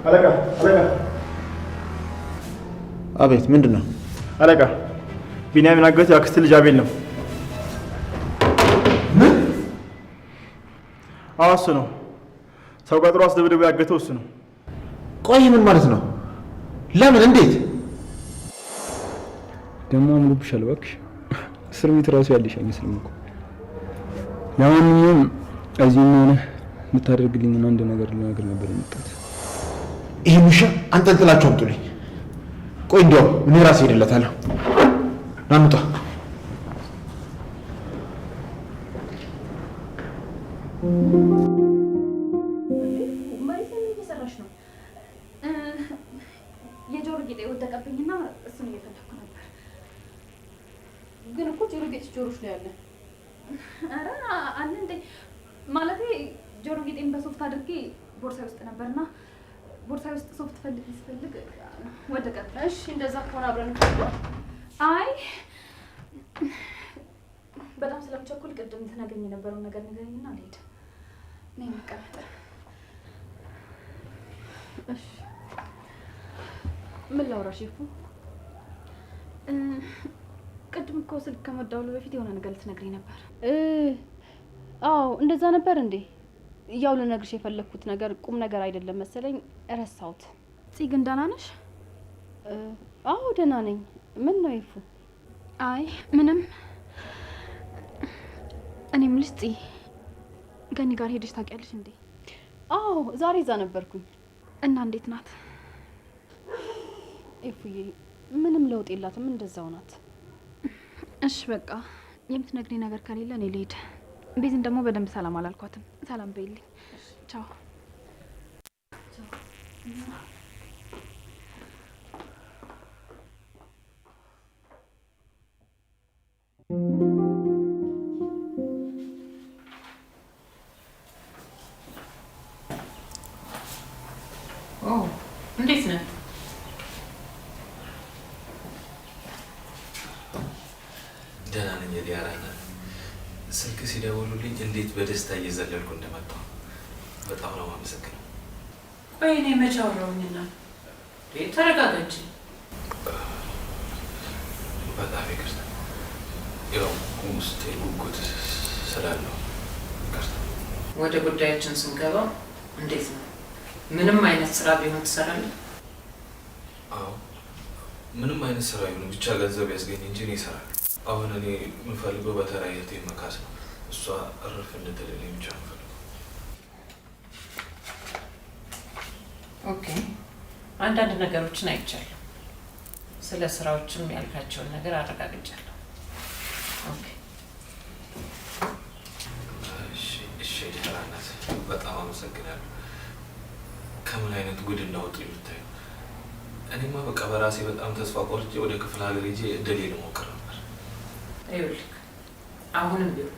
አለቃ፣ አለቃ። አቤት፣ ምንድን ነው? አለቃ፣ ቢንያምን አገቱ የአክስት ልጅ አቤል ነው። ምን? አዎ፣ እሱ ነው። ሰው ቀጥሮ አስደብድቦ ያገተው እሱ ነው። ቆይ ምን ማለት ነው? ለምን? እንዴት? ደግሞ አምሮብሻል እባክሽ። እስር ቤት እራሱ ያለሽ አይመስልም እኮ። ለማንኛውም እዚህ ሆነ የምታደርግልኝን አንድ ነገር ልነግርህ ነበር የመጣሁት። ይህን ውሻ አንጠልጥላችሁ አምጡልኝ። ቆይ እንዲያውም እኔ ራሴ ሄድለታለሁ። ና እንውጣ። መሬት ላይ ምን እየሰራሽ ነው? የጆሮ ጌጤ ወደቀብኝና እሱን እየፈለኩ ነበር። ግን እኮ ጆሮ ጌጥ ጆሮሽ ላይ አለ። ኧረ አለ እንዴ? ማለቴ ጆሮ ጌጤን በሶፍት አድርጌ ቦርሳዬ ውስጥ ነበርና ቦርሳዬ ውስጥ ሶፍት ፈልግ ስፈልግ ወደቀብኝ። እሺ፣ እንደዛ ከሆነ አብረን እንፈልግ። አይ፣ በጣም ስለምቸኩል ቅድም ትነግሪኝ የነበረውን ነገር ንገሪኝና ልሄድ። ነይ እንቀመጥ። እሺ፣ ምን ላውራሽ ይፉ? ቅድም እኮ ስልክ ከመደወሉ በፊት የሆነ ነገር ልትነግሪኝ ነበር። አዎ፣ እንደዛ ነበር እንዴ? ያው ልነግርሽ የፈለግኩት ነገር ቁም ነገር አይደለም መሰለኝ፣ ረሳሁት። ፂ ግን ደህና ነሽ? አዎ፣ ደህና ነኝ። ምን ነው ይፉ? አይ፣ ምንም። እኔ የምልሽ ፂ፣ ገኒ ጋር ሄደሽ ታውቂያለሽ እንዴ? አዎ፣ ዛሬ እዛ ነበርኩኝ። እና እንዴት ናት? ኤፉዬ፣ ምንም ለውጥ የላትም፣ እንደዛው ናት። እሺ በቃ የምትነግሪኝ ነገር ከሌለ እኔ ልሂድ። ቤዝን ደግሞ በደንብ ሰላም አላልኳትም። ሰላም በይልኝ። ቻው። እንዴት ነህ? ደህና ነኝ የዲያራ እናት። ስልክ ሲደውሉልኝ እንዴት በደስታ እየዘለልኩ እንደመጣሁ፣ በጣም ነው የማመሰግነው። ቆይ እኔ መቼ አወራሁኝና? ተረጋጋ እንጂ። በጣም ይቅርታ። ያው ውስጤ ጉጉት ስላለው ይቅርታ። ወደ ጉዳያችን ስንገባ እንዴት ነው? ምንም አይነት ስራ ቢሆን ትሰራለህ? አዎ፣ ምንም አይነት ስራ ይሁን ብቻ ገንዘብ ያስገኝ እንጂ እኔ እሰራለሁ። አሁን እኔ የምፈልገው በተራ እህቴን መካስ ነው። እሷ እርፍ እንድትልልኝ ብቻ ነው የምፈልገው። Okay። አንዳንድ ነገሮችን አይቻለሁ። ስለ ስራዎችም ያልካቸውን ነገር አረጋግጫለሁ። Okay። እሺ እሺ፣ የዲያራ እናት፣ በጣም አመሰግናለሁ። ከምን አይነት ጉድ እንዳወጡ የምታዩ። እኔማ በቃ በራሴ በጣም ተስፋ ቆርጬ ወደ ክፍለ ሀገር ሄጄ እድሌ ልሞክር ነበር። ይኸውልህ፣ አሁንም ቢሆን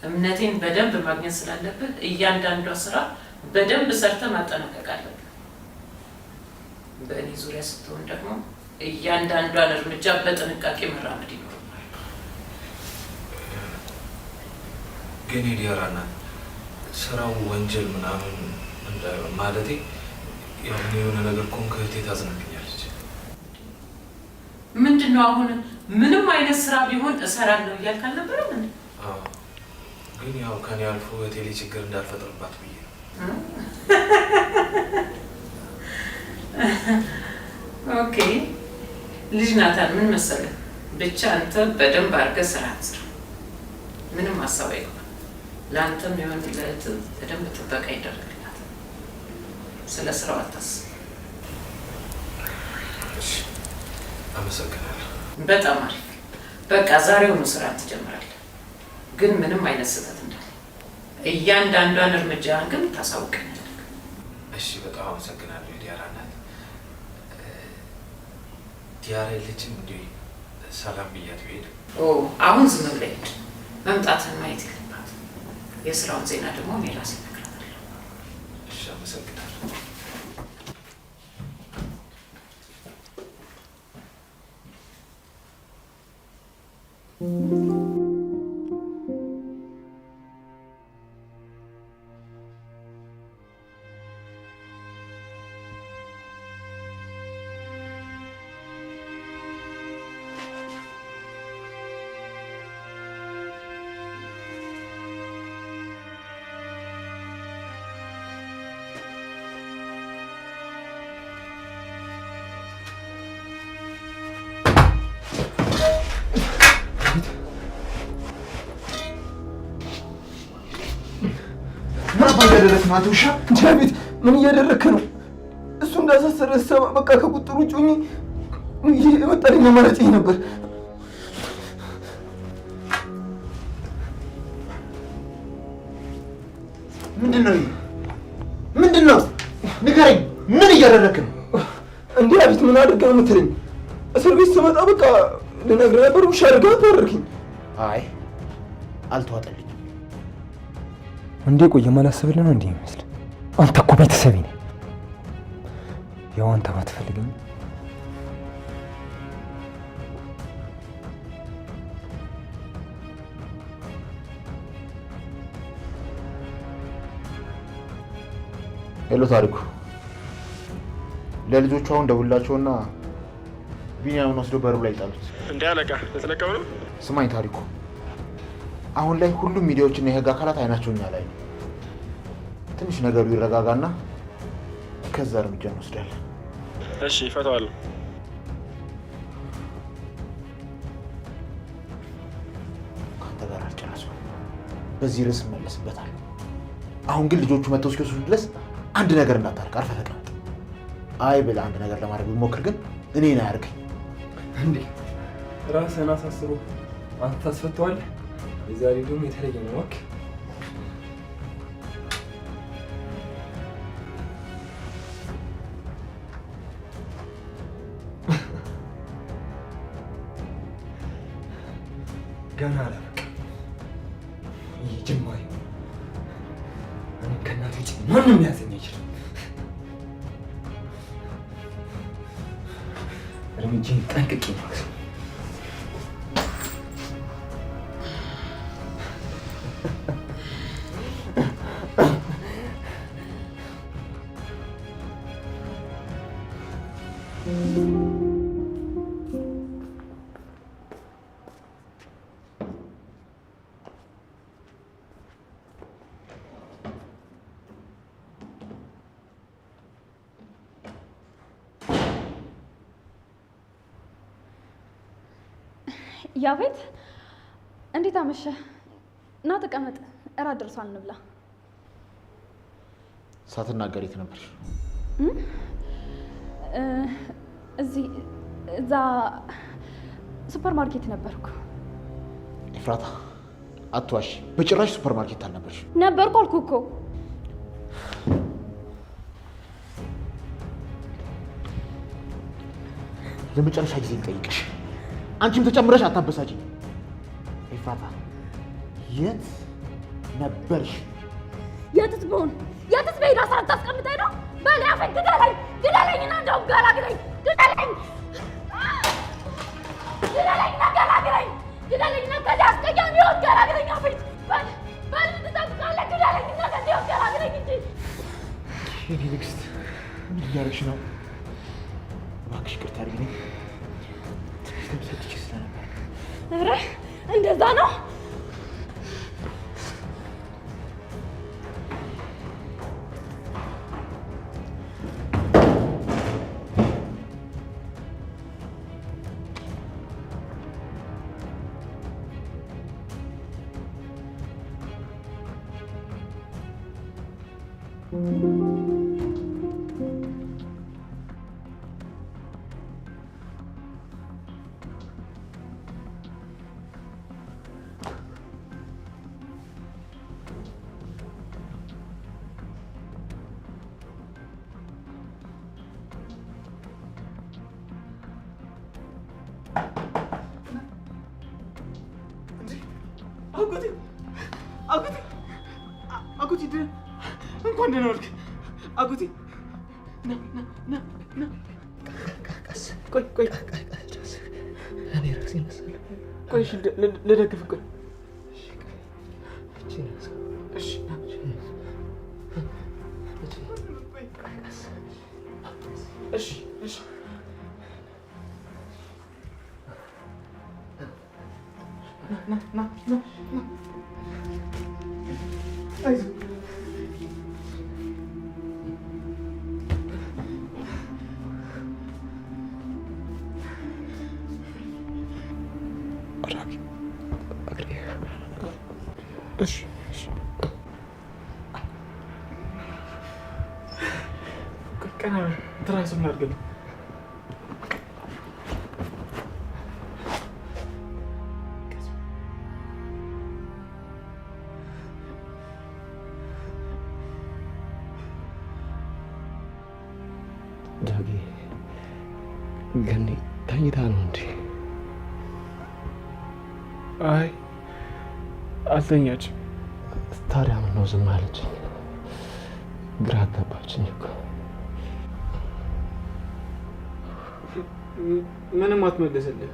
እምነቴን በደንብ ማግኘት ስላለብህ እያንዳንዷ ስራ በደንብ ሰርተህ ማጠናቀቅ አለብህ። በእኔ ዙሪያ ስትሆን ደግሞ እያንዳንዷን እርምጃ በጥንቃቄ መራመድ ይኖርብሃል። ግን የዲያራ እናት፣ ስራው ወንጀል ምናምን እንዳይሆን፣ ማለቴ ያው እኔ የሆነ ነገር ከሆንኩ እህቴ ታዝንብኛለች። ምንድን ነው፣ አሁን ምንም አይነት ስራ ቢሆን እሰራለሁ እያልክ አልነበረም እንዴ? አዎ፣ ግን ያው ከኔ አልፎ እህቴ ላይ ችግር እንዳልፈጥርባት ብዬ ነው። Okay ልጅ ናታን፣ ምን መሰለህ፣ ብቻ አንተ በደንብ አድርገህ ስራህን ስራ። ምንም ሀሳብ አይግባ። ለአንተም ይሁን ለእህትህ በደንብ ጥበቃ ይደረግላታል። ስለ ስራው አታስብ። እሺ፣ አመሰግናለሁ። በጣም አሪፍ። በቃ ዛሬውኑ ስራ ትጀምራለህ። ግን ምንም አይነት ስህተት እንዳለ እያንዳንዷን እርምጃህን ግን ታሳውቀኛለህ። እሺ፣ በጣም አመሰግናለሁ የዲያራ እናት። ዲያራ የለችም እንዴ? ሰላም ብያት ብሄድ። ኦ፣ አሁን ዝም ብለህ ሂድ። መምጣትህን ማየት የለባትም። የስራውን ዜና ደግሞ እኔ ራሴ እነግራታለሁ። እሺ፣ አመሰግናለሁ። ምን አባ እያደረግህ ነው አንተ ውሻ? ዳዊት ምን እያደረግህ ነው? እሱ እንዳሳሰረ ስሰማ በቃ ከቁጥር ውጭ ሆኜ የመጣልኝ አማራጭ ይሄ ነበር። ምንድን ነው ይሄ? ምንድን ነው? ንገረኝ፣ ምን እያደረግህ ነው? እንዴ አቤት፣ ምን አድርገህ ነው የምትለኝ? እስር ቤት ስመጣ በቃ ልነግርህ ነበር፣ ውሻ አድርገህ አባረርከኝ። አይ አልተዋጠልኝም። እንዴ ቆይ የማላስብልህ ነው እንዴ የሚመስል? አንተ እኮ ቤተሰቤ ነህ። ያው አንተ ባትፈልገኝ Hello ታሪኩ፣ ለልጆቹ አሁን ደውላቸውና ቢኒያምን ወስደው በሩ ላይ ጣሉት። እንዴ አለቃ ልትለቀው ነው? ስማኝ ታሪኩ፣ አሁን ላይ ሁሉም ሚዲያዎችና የህግ አካላት አይናቸው እኛ ላይ ነው። ትንሽ ነገሩ ይረጋጋና ከዛ እርምጃ እንወስዳለን። እሺ እፈታዋለሁ። ከአንተ ጋር አልጨረስኩም። በዚህ ርዕስ እመለስበታለሁ። አሁን ግን ልጆቹ መጥተው እስኪወስዱ ድረስ አንድ ነገር እንዳታደርግ፣ አርፈህ ተቀመጥ። አይ ብለህ አንድ ነገር ለማድረግ ብሞክር ግን እኔን አያርገኝ። እንዴ ራስህን አሳስሮ አንተ ታስፈተዋለህ? የዛሬው ደግሞ የተለየ ነው። እባክህ ገና አላበቃም። ይህ ጅማሬ ነው። እኔን ከእናቴ ውጭ ማንም ሊያዘኝ አይችልም። እርምጃዬን ጠንቅቄ ነው የማውቀው። ያቤት እንዴት አመሸ? ና ተቀመጥ፣ እራት ደርሷል፣ እንብላ። ሳትናገር የት ነበርሽ? እዚህ እዛ ሱፐር ማርኬት ነበርኩ። ኤፍራታ አትዋሽ፣ በጭራሽ ሱፐር ማርኬት አልነበርሽ። ነበርኩ አልኩህ እኮ። ለመጨረሻ ጊዜ ልጠይቅሽ፣ አንቺም ተጨምረሽ አታበሳጭኝ። ኤፍራታ የት ነበርሽ? የትስ ብሆን የትስ ብሄድ አስራት ታስቀምጠኝ ነው? በል ያፌት ግደለኝ፣ ግደለኝና እንደውም ገላግለኝ፣ ግደለኝ፣ ግደለኝና ገላግለኝ፣ ግደለኝና ከዚህ አስቀያሚ ሕይወት ገላግለኝ። ያፌት በል በል፣ ምን ትጠብቃለህ? ግደለኝና ከዚህ ሕይወት ገላግለኝ እንጂ። የኔ ንግስት ምን እያደረግሽ ነው? እባክሽ ይቅርታ አድርጊልኝ፣ ትንሽ ተበሳጭቼ ስለነበር። ኧረ እንደዛ ነው። አጎቴ አጎቴ አጎቴ እንኳን ደህና ዋልክ አጎቴ። ና ና ና ና። ቆይ ቆይ እኔ ራሴ እነሳለሁ። ቆይ፣ እሺ ልደግፍ። ቆይ እሺ እሺ እሺ። ና ና ና ና። አይዞህ። እሺ እሺ። ቀና በል፣ ትራሱን ላድርግልህ። ዳጊ፣ ገኒ ተኝታ ነው እንዴ? አይ አልተኛችም። ታዲያ ምን ነው ዝም አለችኝ? ግራ አጋባችኝ እኮ። ምንም አትመልስልህ።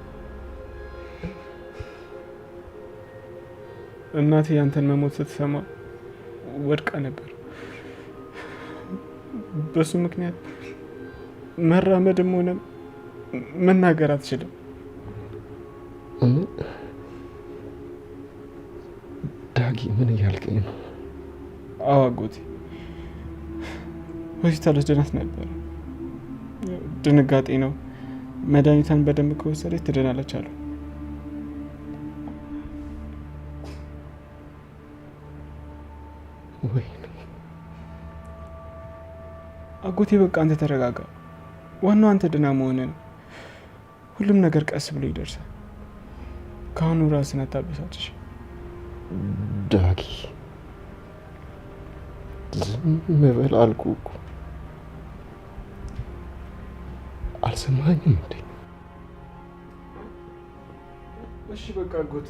እናቴ ያንተን መሞት ስትሰማ ወድቃ ነበር። በሱ ምክንያት መራመድም ሆነ መናገር አትችልም። ምን ዳጊ፣ ምን እያልከኝ ነው? አዎ አጎቴ፣ ሆስፒታል ወስደናት ነበር። ድንጋጤ ነው። መድኃኒቷን በደንብ ከወሰደች ትድናለች አሉ። ወይኔ አጎቴ፣ በቃ አንተ ተረጋጋ። ዋናው አንተ ድና መሆንህ ነው። ሁሉም ነገር ቀስ ብሎ ይደርሳል። ከአሁኑ ራስን አታበሳጭሽ። ዳጊ፣ ዝም በል አልኩህ እኮ። አልሰማኝም እንዴ? እሺ በቃ አጎቴ።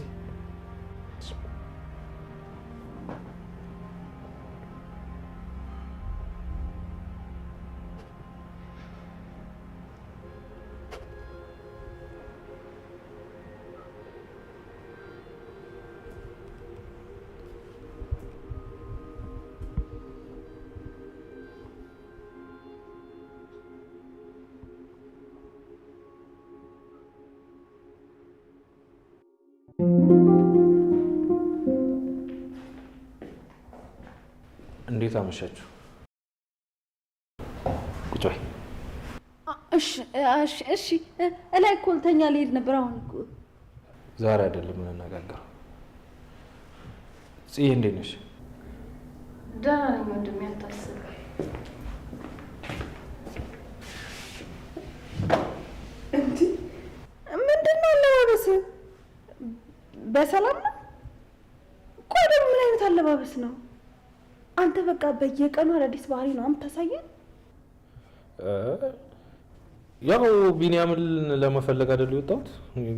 እንዴት አመሻችሁ? ቁጭ በይ። እሺ እሺ እሺ። እላይ እኮ ልተኛ ልሄድ ነበር። አሁን እኮ ዛሬ አይደለም የምንነጋገረው። ጽዬ እንዴት ነሽ? ደህና ነኝ ወንድሜ፣ አታስብ። ምንድን ነው አለባበስ? በሰላም ነው? ቆይ ደግሞ ምን አይነት አለባበስ ነው? አንተ በቃ በየቀኑ አዳዲስ ባህሪ ነው የምታሳየን። ያው ቢኒያምን ለመፈለግ አይደል የወጣሁት።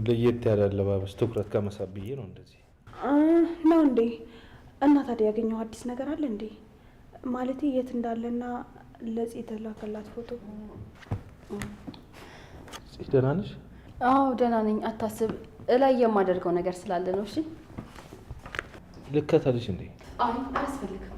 ለየት ያለ አለባበስ ትኩረት ከመሳብ ብዬ ነው እንደዚህ። ነው እንዴ? እና ታዲያ ያገኘው አዲስ ነገር አለ እንዴ? ማለቴ የት እንዳለና ለጽ የተላከላት ፎቶ። ጽዬ ደህና ነሽ? አዎ ደህና ነኝ፣ አታስብ። እላይ የማደርገው ነገር ስላለ ነው። እሺ ልከተልሽ እንዴ? አይ አያስፈልግም።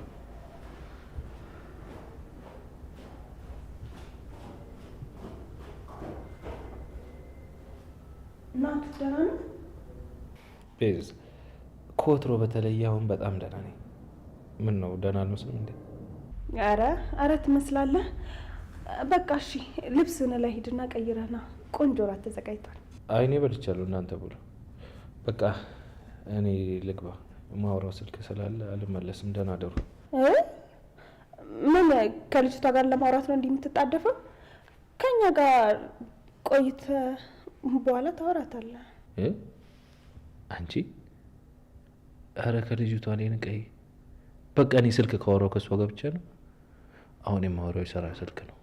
እናቱ ደህና ነው? ቤዝ ከወትሮ በተለየ አሁን በጣም ደህና ነኝ። ምን ነው ደህና አልመስልም እንዴ? ኧረ ኧረ ትመስላለህ። በቃ እሺ፣ ልብስን ላይ ሂድና ቀይረና ቆንጆ ራት ተዘጋጅቷል። አይ እኔ በልቻለሁ፣ እናንተ ብሉ። በቃ እኔ ልግባ፣ የማወራው ስልክ ስላለ አልመለስም። ደህና ደሩ። ምን ከልጅቷ ጋር ለማውራት ነው እንዲህ የምትጣደፈው? ከኛ ጋር ቆይተህ በኋላ ታወራታለህ። አንቺ ኧረ ከልጅቷ ላይ ንቀይ። በቃ እኔ ስልክ ካወራው ከእሷ ጋር ብቻ ነው። አሁን የማወራው የሰራ ስልክ ነው።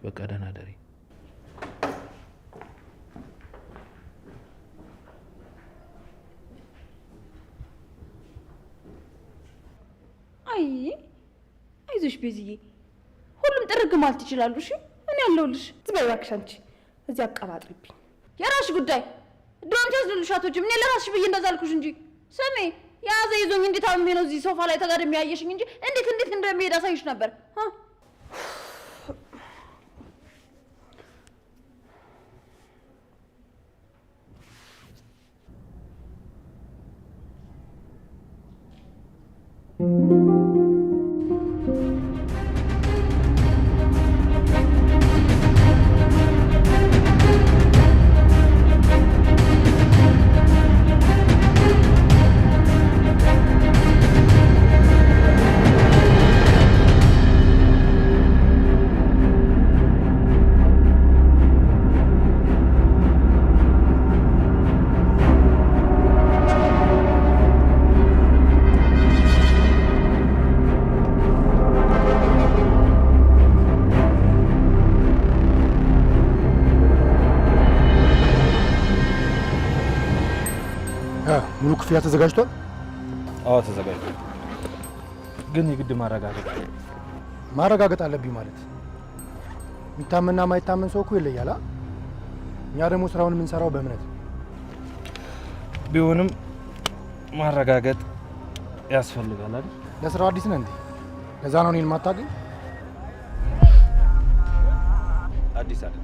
በቃ ደህና ደሪ። አይ አይዞሽ ቤዝዬ፣ ሁሉም ጥርግ ማለት ይችላሉ። እሺ እኔ አለሁልሽ። ዝም በይ እባክሽ አንቺ፣ እዚህ አቀባጥሪብኝ። የራስሽ ጉዳይ። ድሮም ሲያስልልሽ አትወጂም። እኔ ለራስሽ ብዬ እንደዛ አልኩሽ እንጂ። ስሚ የያዘ ይዞኝ እንዴት አምሜ ነው እዚህ ሶፋ ላይ ተጋድሜ ያየሽኝ እንጂ እንዴት እንዴት እንደሚሄድ አሳይሽ ነበር። ክፍያ ተዘጋጅቷል? አዎ ተዘጋጅቷል። ግን የግድ ማረጋገጥ ማረጋገጥ አለብኝ ማለት የሚታመንና ማይታመን ሰው እኮ ይለያል። እኛ ደግሞ ስራውን የምንሰራው በእምነት ቢሆንም ማረጋገጥ ያስፈልጋል አይደል? ለስራው አዲስ ነህ እንዴ? ለዛ ነው እኔን የማታገኝ? አዲስ አይደል?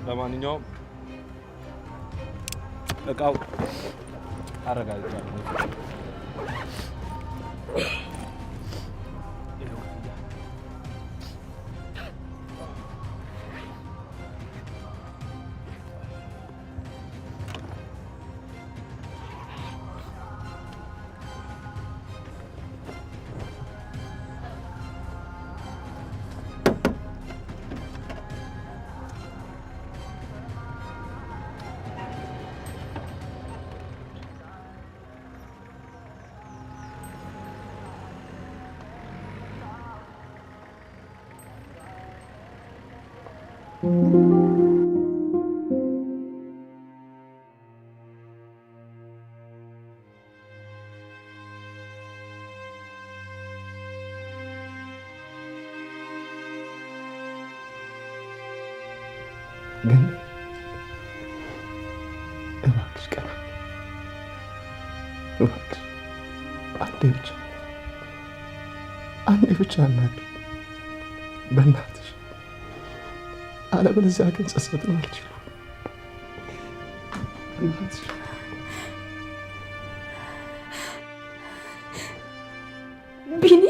ለማንኛውም እቃው አረጋግጫለሁ። ግን እባክሽ ቀና፣ እባክሽ አንዴ ብቻ አንዴ ብቻ አናግሪኝ በእናትሽ፣ አለበለዚያ ግን ጸጸቱን አልችልም። በእናትሽ። ቢኒ፣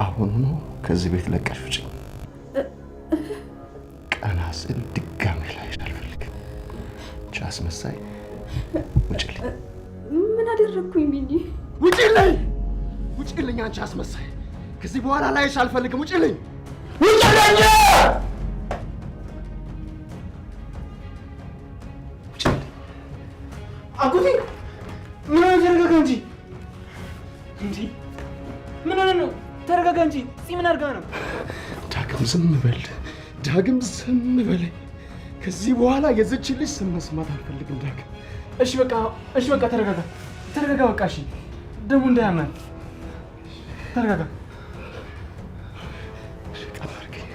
አሁኑኑ ከዚህ ቤት ለቀሽ ውጪ። ቀና ስል ድጋሜ ላይሽ አልፈልግም። አንቺ አስመሳይ፣ ውጭልኝ! ምን አደረግኩኝ ቢኒ? ውጪልኝ! ውጪልኝ! አንቺ አስመሳይ! ከዚህ በኋላ ላይሽ አልፈልግም። ውጪልኝ! ውጪልኝ! አጎቴ ምን ሆነ? ተረጋጋ እንጂ። እንዲ ምን ሆነ ነው? ተረጋጋ እንጂ። ፂ ምን አድርጋ ነው? ዳግም ዝም በል፣ ዳግም ዝም በል። ከዚህ በኋላ የዚችን ልጅ ስም መስማት አልፈልግም ዳግም። እሺ በቃ፣ እሺ በቃ፣ ተረጋጋ፣ ተረጋጋ። በቃ እሺ፣ ደግሞ እንዳያመን ተረጋጋ።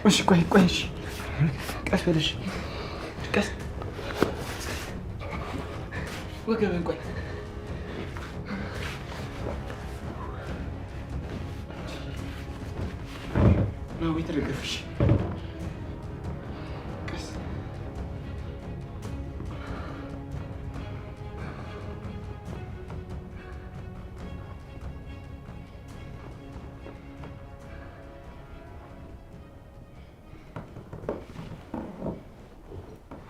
እሺ ቆይ ቆይ፣ እሺ ቀስ በል፣ እሺ ቀስ፣ ወገብህን ቆይ። ና ወይ ተደገፍ። እሺ ቀስ።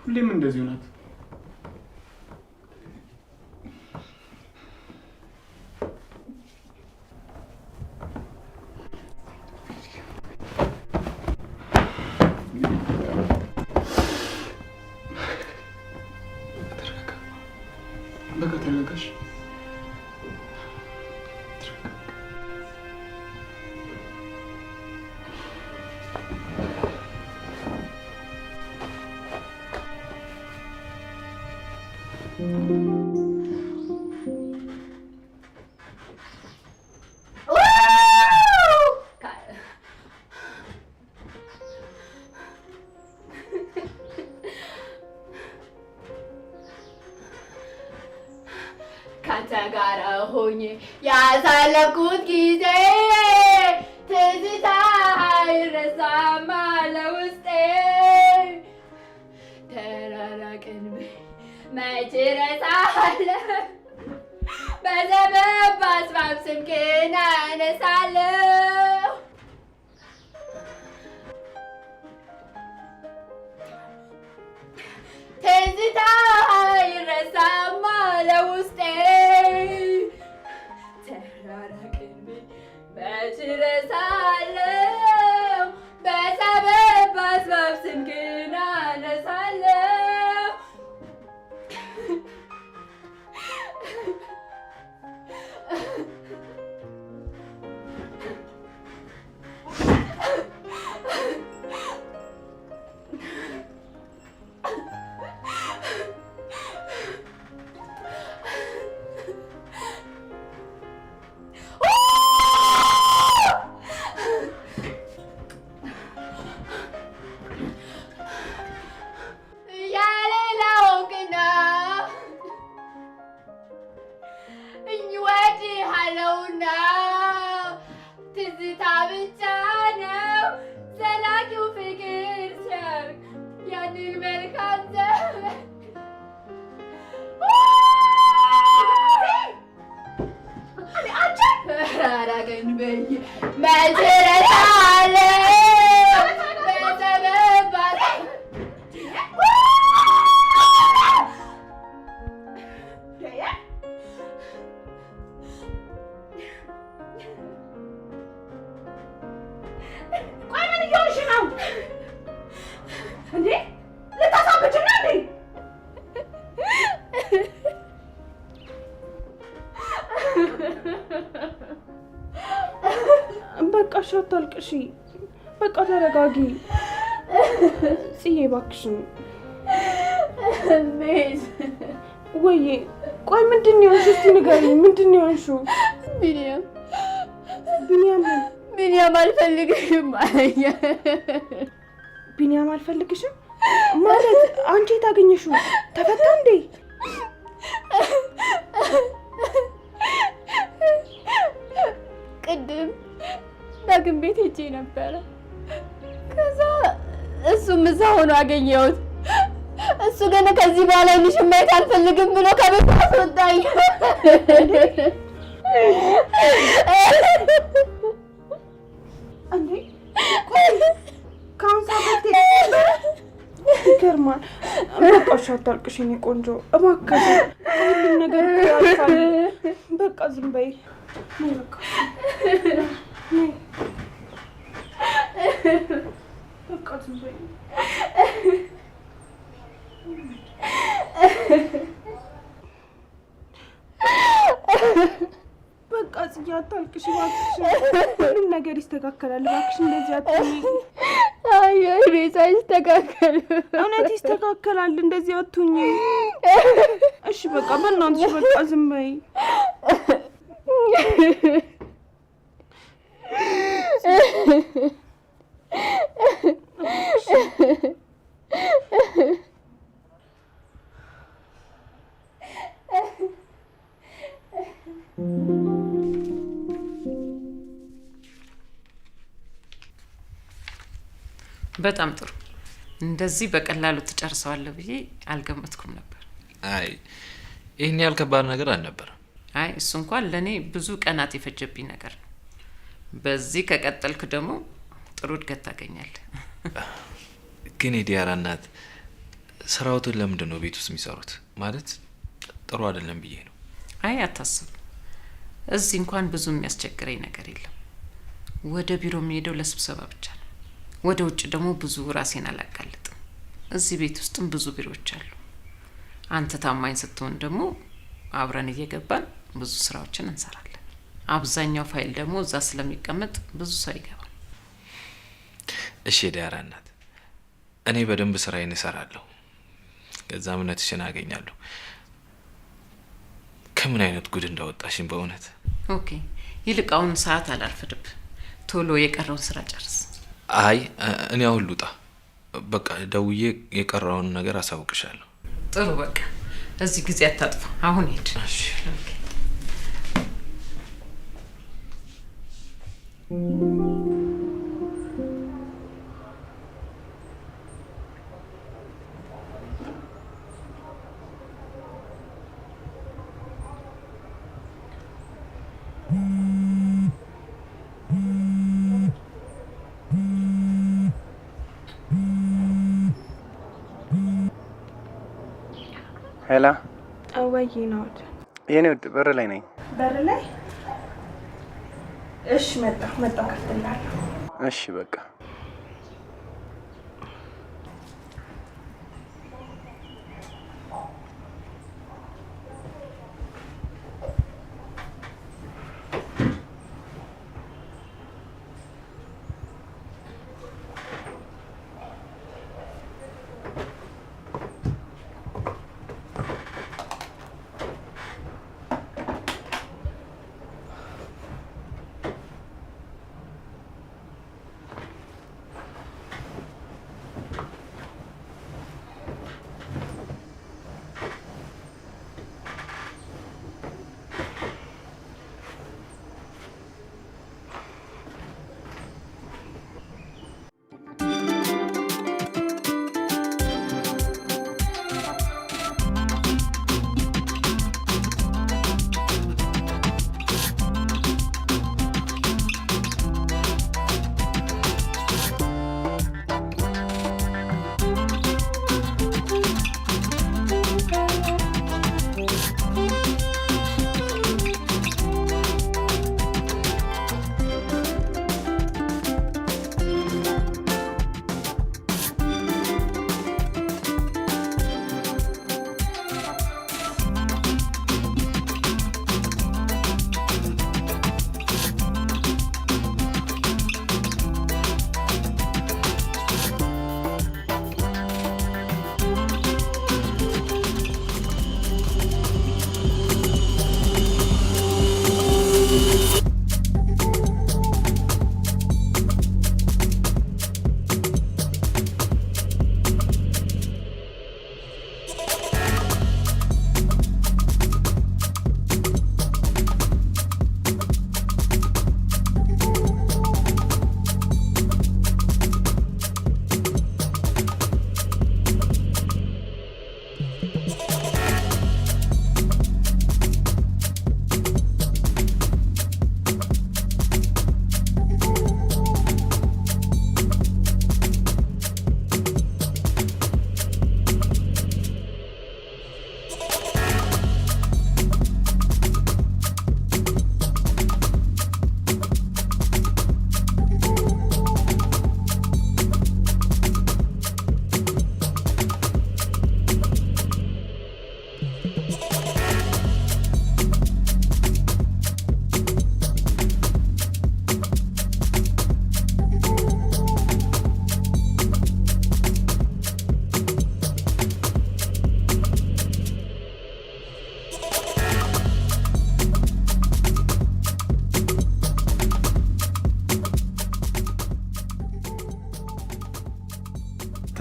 ሁሌም እንደዚሁ ናት። ተረጋጋ፣ በቃ ተረጋጋሽ። ካንተ ጋር ሆኜ ያሳለፍኩት ጊዜ ትዝታ አይረሳም አለ ውስጤ። ተራራቅን መቼ እረሳለሁ፣ በዘመን በአስባብ ስምህን አነሳለሁ። ትዝታ አይረሳም አለ ውስጤ። ተራራቅን መች እረሳለሁ፣ በሰበብ በአስባብ ስምህን አነሳለሁ። ነውና ትዝታ ብቻ ነው ዘላቂው ፍቅር ሲያርግ ያንን መልካም ዘመን። ራራገን በይ መቼ እረሳለሁ በሰበብ ቆይ ምን እየሆንሽ ነው እንዴ? ልታሳብጂኝ ነው እንዴ? በቃ እሺ፣ አታልቅሺ። በቃ ተረጋጊ ጽዬ፣ እባክሽን። ቤዝ ወይዬ፣ ቆይ ምንድን ነው የሆንሽው? እስኪ ንገሪኝ፣ ምንድን ነው የሆንሽው? ቢኒያም ቢኒያም ቢኒያም አልፈልግሽም አለኝ። ቢኒያም አልፈልግሽም ማለት አንቺ የት አገኘሽው? ተፈታ እንዴ? ቅድም ዳግም ቤት ሄጄ ነበረ። ከዛ እሱም እዛ ሆኖ አገኘሁት። እሱ ግን ከዚህ በኋላ ዓይንሽን ማየት አልፈልግም ብሎ ከቤት አስወጣኝ። እንዴ ቆይ ከአሁን ሰዓት በፊት ይገርማል። በቃ እሺ፣ አታልቅሽ የእኔ ቆንጆ እባክሽ። ሁሉም ነገር እኮ ያልፋል። በቃ ዝም በይ። ነይ በቃ ነይ። በቃ ዝም በይ። በቃ ጽዬ አታልቅሽ እባክሽ። ሁሉም ነገር ይስተካከላል። እባክሽ እንደዚህ አትሁኚ። አይ ቤዛ አይስተካከልም። እውነት ይስተካከላል። እንደዚህ አትሁኚ። እሺ በቃ በእናትሽ በቃ ዝም በይ። በጣም ጥሩ። እንደዚህ በቀላሉ ትጨርሰዋለህ ብዬ አልገመትኩም ነበር። አይ ይህን ያህል ከባድ ነገር አልነበረም። አይ እሱ እንኳን ለእኔ ብዙ ቀናት የፈጀብኝ ነገር ነው። በዚህ ከቀጠልክ ደግሞ ጥሩ እድገት ታገኛለህ። ግን የዲያራ እናት ስራዎትን ለምንድን ነው ቤት ውስጥ የሚሰሩት? ማለት ጥሩ አይደለም ብዬ ነው። አይ አታስብ፣ እዚህ እንኳን ብዙ የሚያስቸግረኝ ነገር የለም። ወደ ቢሮ የሚሄደው ለስብሰባ ብቻ ነው። ወደ ውጭ ደግሞ ብዙ ራሴን አላጋልጥም። እዚህ ቤት ውስጥም ብዙ ቢሮዎች አሉ። አንተ ታማኝ ስትሆን ደግሞ አብረን እየገባን ብዙ ስራዎችን እንሰራለን። አብዛኛው ፋይል ደግሞ እዛ ስለሚቀመጥ ብዙ ሰው ይገባል። እሺ የዲያራ እናት፣ እኔ በደንብ ስራዬን እሰራለሁ። ከዛ እምነትሽን አገኛለሁ። ከምን አይነት ጉድ እንዳወጣሽኝ በእውነት። Okay፣ ይልቅ አሁን ሰዓት አላርፍድብ፣ ቶሎ የቀረውን ስራ ጨርስ። አይ እኔ አሁን ልውጣ። በቃ ደውዬ የቀረውን ነገር አሳውቅሻለሁ። ጥሩ፣ በቃ እዚህ ጊዜ አታጥፋ። አሁን ሂድ። ሄላ ወይዬ ናኦድ፣ የኔ ውድ በር ላይ ነኝ። በር ላይ? እሺ መጣሁ መጣሁ፣ ከፍትልሃለሁ። እሺ በቃ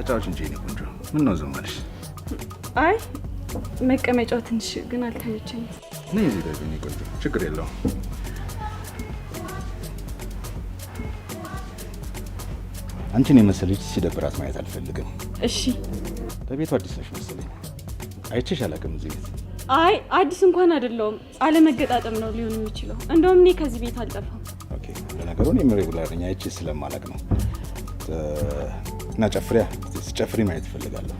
ተጫዋች እንጂ የእኔ ቆንጆ። ምን ነው ዝም አልሽ? አይ መቀመጫው ትንሽ ግን አልተመቸኝም። ነይ እዚህ ጋር የእኔ ቆንጆ፣ ችግር የለውም። አንቺን የመሰለች ሲደብራት ማየት አልፈልግም። እሺ። ለቤቱ አዲስ ነሽ መሰለኝ፣ አይቼሽ አላውቅም እዚህ ቤት። አይ አዲስ እንኳን አይደለሁም። አለመገጣጠም ነው ሊሆን የሚችለው። እንደውም እኔ ከዚህ ቤት አልጠፋም። Okay፣ ለነገሩ እኔም regular ነኝ፣ አይቼሽ ስለማላውቅ ነው። እና ጨፍሪያ፣ ስትጨፍሪ ማየት እፈልጋለሁ።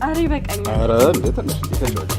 አረ ይበቃኛል። አረ እንዴ ትንሽ እንዴ ተጫወቺ።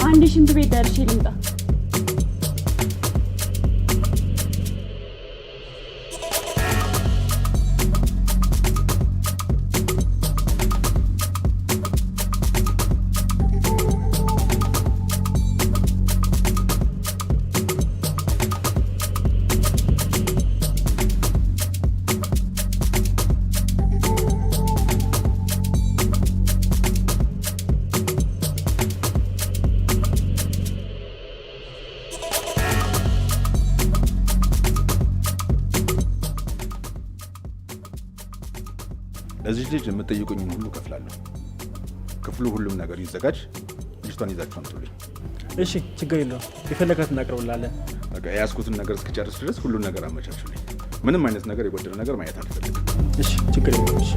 አንድ ሽንት ቤት ደርሼ ልምጣ። ለዚህ ልጅ የምትጠይቁኝን ሁሉ እከፍላለሁ። ክፍሉ ሁሉም ነገር ይዘጋጅ። ልጅቷን ይዛችሁ አምጡልኝ። እሺ፣ ችግር የለውም። የፈለጋት እናቀርብላለን። በቃ የያዝኩትን ነገር እስክጨርስ ድረስ ሁሉን ነገር አመቻቹልኝ። ምንም አይነት ነገር የጎደለ ነገር ማየት አልፈልግም። እሺ፣ ችግር የለውም። እሺ።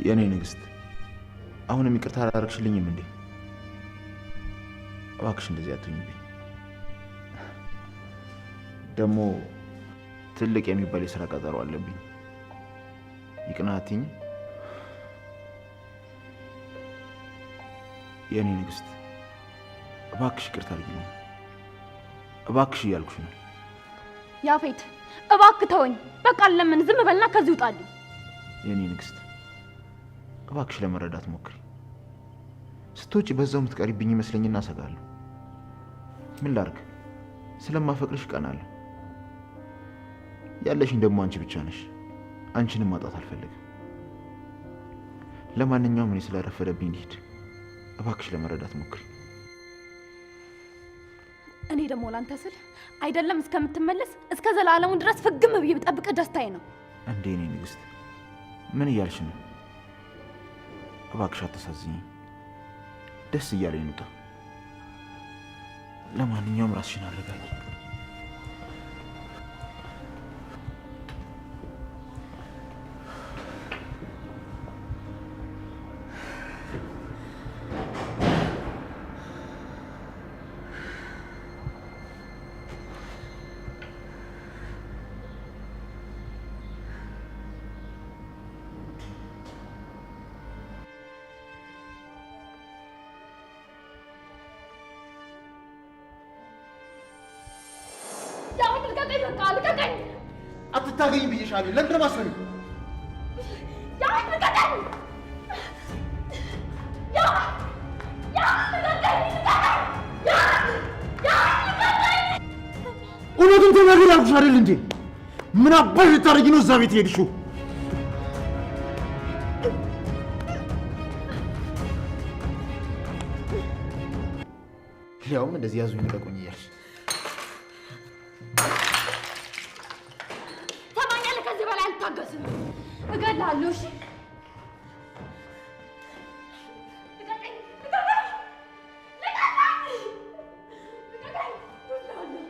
የእኔ ንግስት፣ አሁንም ይቅርታ አላደረግሽልኝም እንዴ? እባክሽ እንደዚህ አትሁኝብኝ። ደግሞ ትልቅ የሚባል የስራ ቀጠሮ አለብኝ። ይቅናትኝ። የእኔ ንግስት፣ እባክሽ ይቅርታ አድርጊልኝ። እባክሽ እያልኩሽ ነው። ያፌት እባክህ ተወኝ። በቃ ለምን ዝም በልና ከዚህ ውጣልኝ። የእኔ ንግስት፣ እባክሽ ለመረዳት ሞክሪ። ስትወጪ በዛው የምትቀሪብኝ ይመስለኝና እሰጋለሁ። ምን ላድርግ? ስለማፈቅርሽ እቀናለሁ። ያለሽኝ ደግሞ አንቺ ብቻ ነሽ። አንቺንም ማጣት አልፈልግም። ለማንኛውም እኔ ስለረፈደብኝ ልሂድ። እባክሽ ለመረዳት ሞክሪ። እኔ ደግሞ ላንተ ስል አይደለም እስከምትመለስ እስከ ዘላለሙ ድረስ ፍግም ብዬ ብጠብቅህ ደስታዬ ነው። እንዴ እኔ ንግስት፣ ምን እያልሽ ነው? እባክሽ አታሳዝኝ። ደስ እያለኝ እንውጣ። ለማንኛውም ራስሽን አረጋጊ። ያፌት ልቀቀኝ! በቃ ልቀቀኝ! አትታገኝ ብዬሻለሁ። ለምንድን ነው የማትሰሚው? ያፌት ልቀቀኝ! ያፌት! ያፌት ልቀቀኝ! ልቀቀኝ! ያፌት! ያፌት ልቀቀኝ! እውነቱን ተናገሪ አልኩሽ አይደል እንዴ? ምን አባሽ ልታደርጊ ነው እዛ ቤት የሄድሽው? ሊያውም እንደዚህ ያዙኝ ልቀቁኝ እያልሽ። ሰማኛለህ? ከዚህ በላይ አልታገስም። እገልሃለሁ። እሺ ልቀቀኝ! ልቀቀኝ! ልቀቀኝ! ልቀቀኝ! እገልሃለሁ።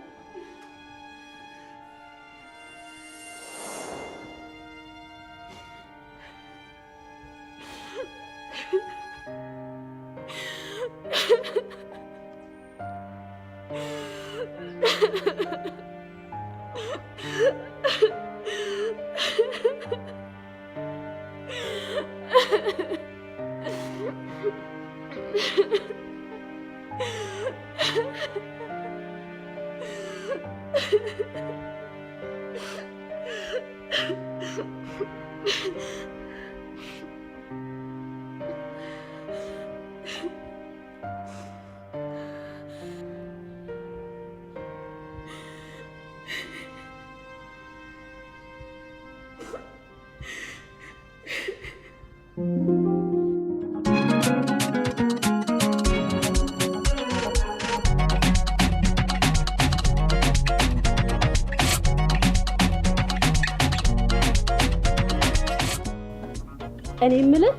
እኔ የምልህ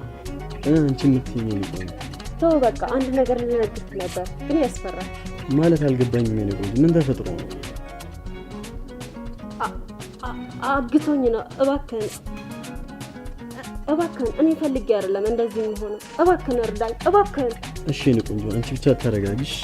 አንቺ የምትይኝ የኔ ቆንጆ። ተው በቃ፣ አንድ ነገር ልነግርህ ነበር ግን ያስፈራል። ማለት አልገባኝም የኔ ቆንጆ፣ ምን ተፈጥሮ ነው? አግቶኝ ነው። እባክህን እባክህን፣ እኔ ፈልጌ አይደለም እንደዚህ የሚሆነው። እባክህን እርዳኝ፣ እባክህን። እሺ የኔ ቆንጆ፣ አንቺ ብቻ ተረጋጊሽ።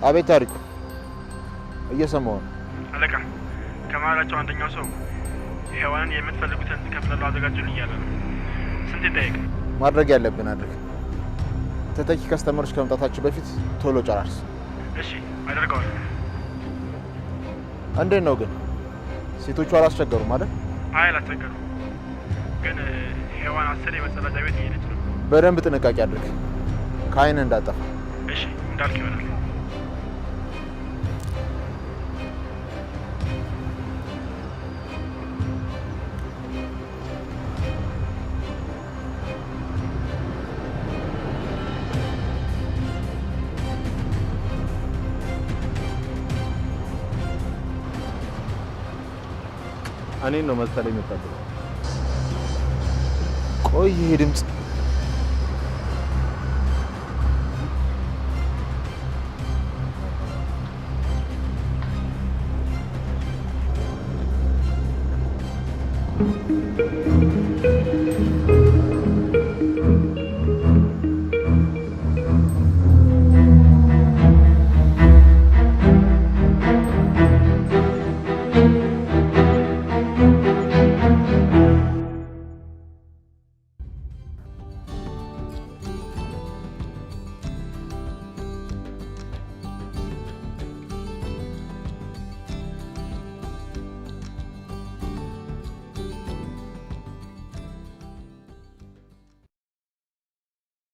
አቤት ታሪኩ፣ እየሰማሁ ነው። አለቃ፣ ከመሀላቸው አንደኛው ሰው ሔዋንን የምትፈልጉትን እከፍላለሁ አዘጋጁልኝ እያለ ነው። ስንት ይጠየቅ? ማድረግ ያለብን አድርግ። ተተኪ customer ኦች ከመምጣታቸው በፊት ቶሎ ጨራርስ። እሺ፣ አደርገዋለሁ። እንዴት ነው ግን ሴቶቹ አላስቸገሩም አይደል? አይ አላስቸገሩም፣ ግን ሔዋን 10 የመጸዳጃ ቤት እየሄደች ነው። በደንብ ጥንቃቄ አድርግ፣ ከአይን እንዳጠፋ። እሺ እንዳልክ ይሆናል። እኔን ነው መሰለኝ የምጠብቀው። ቆይ ይሄ ድምፅ